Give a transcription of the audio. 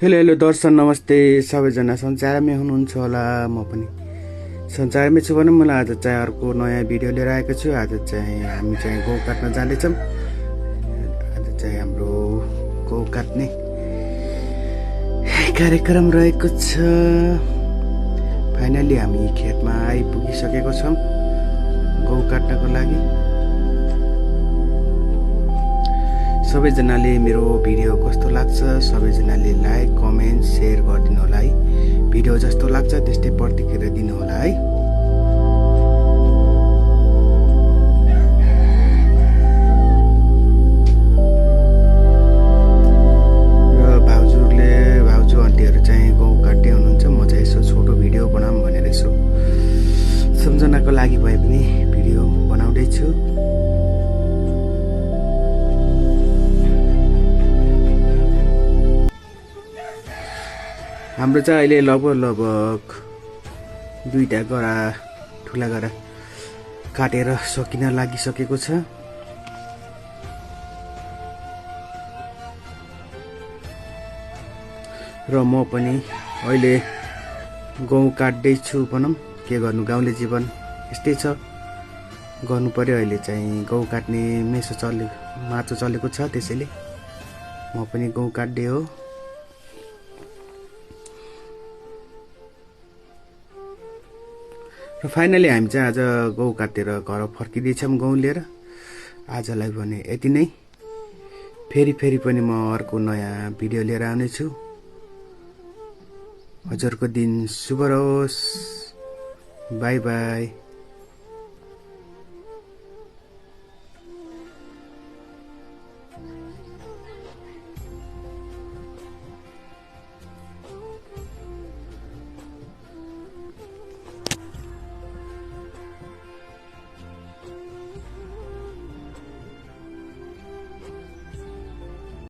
Hello hello दर्शन नमस्ते सबैजना संसारमै हुनुहुन्छ होला। म पनि संसारमै छु भनौँ। मलाई आज चाहिँ अर्को नयाँ भिडियो लिएर आएको छु। आज चाहिँ हामी चाहिँ गौ काट्न जाँदैछौँ। आज चाहिँ हाम्रो गौ काट्ने कार्यक्रम रहेको छ। फाइनली हामी खेतमा आइपुगिसकेको छौँ गौ काट्नको लागि। सबैजनाले मेरो भिडियो कस्तो लाग्छ सबैजनाले लाइक कमेन्ट शेयर गरिदिनु होला है। भिडियो जस्तो लाग्छ त्यस्तै प्रतिक्रिया दिनु होला है। र भाउजू आन्टीहरू चाहिँ गौ काट्दै हुनुहुन्छ। म चाहिँ यसो छोटो भिडियो बनाऊँ भनेर यसो सम्झनाको लागि भए पनि भिडियो बनाउँदैछु। हाम्रो चाहिँ अहिले लगभग दुईटा गरा ठुला गरा काटेर सकिन लागिसकेको छ। र म पनि अहिले गहुँ काट्दैछु भनौँ। के गर्नु, गाउँले जीवन यस्तै छ, गर्नु पर्यो। अहिले चाहिँ गहुँ काट्ने माटो चलेको छ, त्यसैले म पनि गहुँ काट्दै हो। र फाइनली हामी चाहिँ आज गौ काटेर घर फर्किँदैछौँ गहुँ लिएर। आजलाई भने यति नै। फेरि पनि म अर्को नयाँ भिडियो लिएर आउनेछु। हजुरको दिन शुभ रहोस्। By by.